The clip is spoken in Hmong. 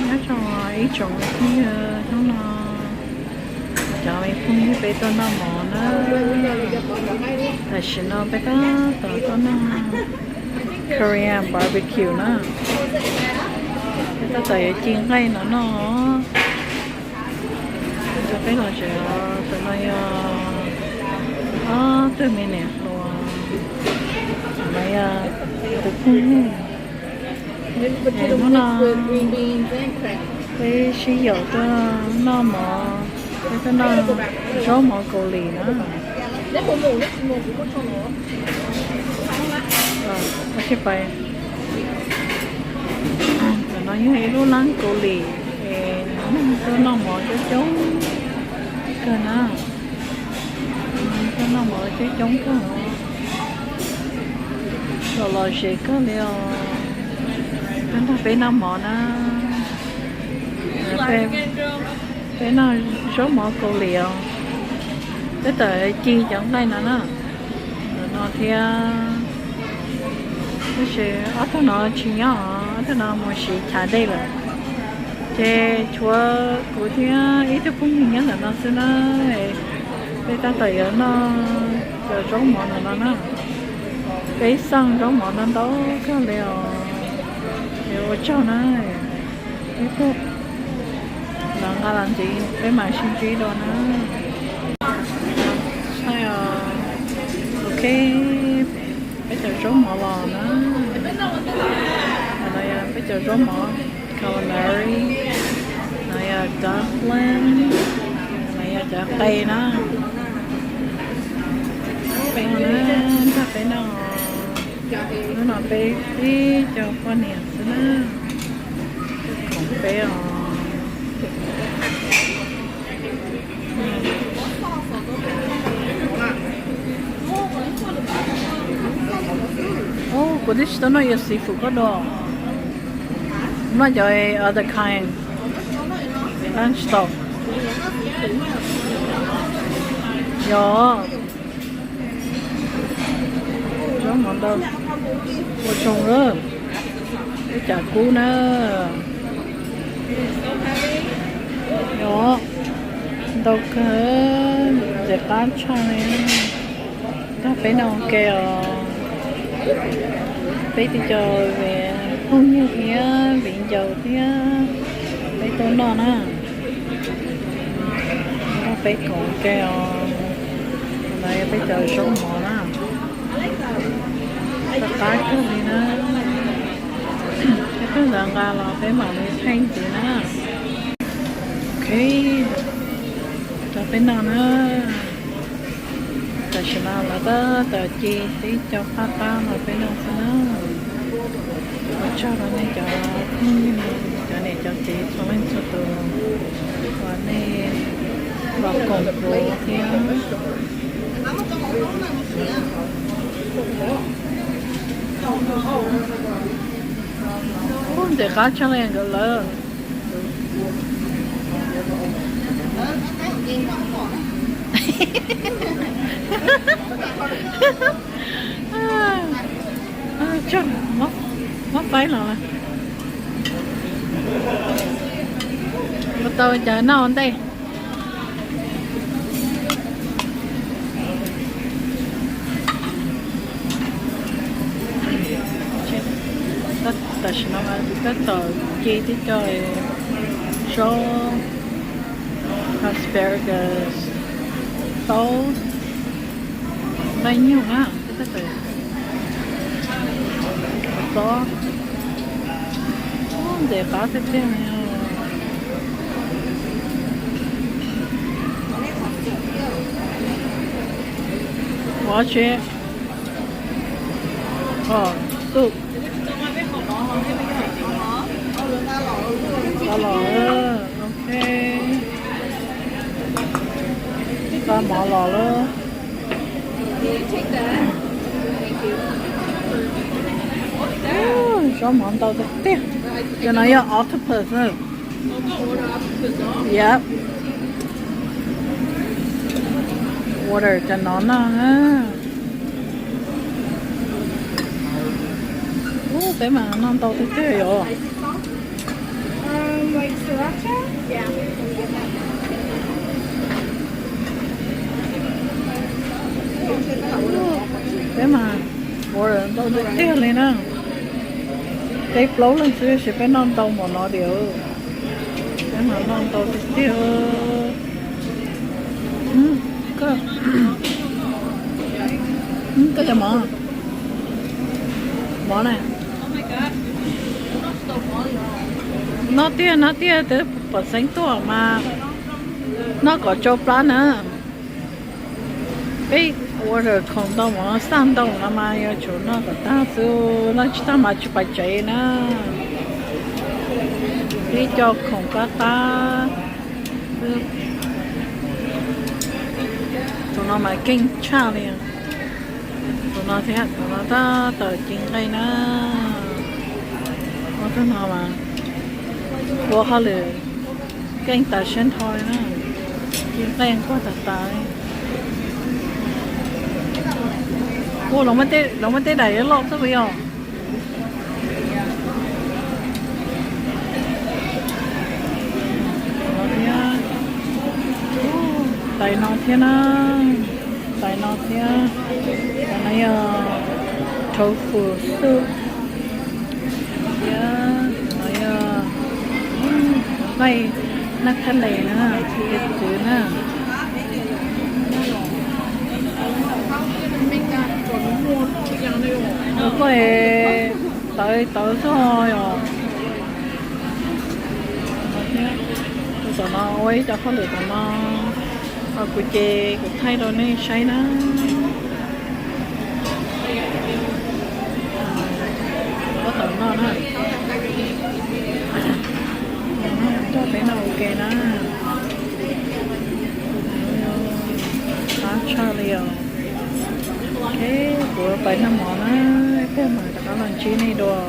Nyob zoo ib tsoom phooj ywg, hnub no cov me phooj ywg peb tuaj noj mov na. Tam sim no peb tab tom tuaj noj Korean barbecue na. Peb tab tom yuav ci nqaij no noj. Cov peb los tsev, tus no yog ob tug me niam hluas, no yog tus phooj ywg. Hnub no peb sib yaum tuaj noj mov, peb tuaj noj zaub mov Kaus Lim na. Ntawm no yog ib lub lab Kaus Lim, es tuaj noj mov coob coob kawg na. Tuaj noj mov coob coob kawg, los los zes kawg li os. Tuaj nrog peb noj mov na. Peb noj zaub mov Kaus Lim os. Peb tawm ci cov nqaij no na, no thiab. Tab sis ob tug no tsis nyob, ob tug no mus siv chav dej lawm. Ces tshuav kuv thiab ib tug phooj ywg nyob ntawm no xwb na. Peb tab tom yuav noj cov zaub mov ntawm no na. Peb xaj zaub mov no ntau kawg li os. Es ua tsaug na. Peb tuaj los nqa los ntxiv, peb mam sib ntsib dua na. Ok, peb cov zaub mov los na. No yog peb cov zaub mov calamari, no yog dumpling, no yog cov qe na. Peb noj, nrog peb noj. Hnub no peb ib co poj niam xwb na, koom peb os. Kuv twb tsis tau noj yuav seafood koj dua. Noj cov other kind. Lunch tau. Yog zaub mov ntau, ua tsaug lawm, ib cas kub na. Yog ntau kawg, ntxim qab tshaj li. Nrog peb noj ua ke os. Peb twb cov phooj ywg thiab viv ncaus thiab peb tuaj noj na. Nrog peb koom ua ke os. Ntawd yog peb cov zaub mov na. Qab qab kawg li na. Peb tuaj ntawd nqa los peb mam li thaij ntxiv na. Ok, rau peb noj na. Tam sim no lawv tab tom ci tib co qab qab no peb noj xwb na. Ua tsaug rau nej cov phooj ywg, cov niam cov txiv txhua leej txhua tus uas nej los koom kuv thiab. Ub, ntxim qab tshaj li nkawd lawv. Muab faib los, ua tau cas noj ua ntej. Tam sim no mas tab tom ci tib co zaub asparagus, taub, nqaij nyug na. Ntxim qab tiag tiag. Ua tsi, o, soup, los los, ok. Nqa mov los lawm. Zaub mov ntau tiag tiag. Cov no yog octopus na. Yep. Water cov no no na. Ub, peb mas noj ntau tiag tiag yom. Peb mas ua ntau tiag tiag li na. Peb plaub leeg xwb tab sis peb noj ntau npaum no tiag. Peb mas noj ntau tiag tiag. Koj, koj cov mov, mov na. Noj tiag noj tiag, twb pom xeeb tuaj mas noj kom tsau plab na. Peb ua zaum khoom ntau mov xaj ntau no mas yuav tsum noj kom tag xwb, noj tsis tag mas tsis pais tsev na. Peb cov khoom qab qab xwb. Tus no mas keej tshaj li. Tus no thiab, tus no tab tom ci nqaij na. Ua tus no mas ua hauj lwm keej tas siab nrho li na. Ci nqaij nquag tag tas li. Ua los muab tej daim loj xwb puas yog? Tais no thiab na, tais no thiab. Tais no yog tofu soup thiab, no yog nqaij naj thab les na, ces txwv na. Ua koj tawv tawv xwb os. Tus tom no ua ib co hauj lwm tom no, ho kuv ces kuv thaij rau nej saib na. Tab tom noj na. Coj peb noj ua ke na. Qab tshaj li os. Kuv pais noj mov na, ib pliag mam rov qab los ntsib nej dua.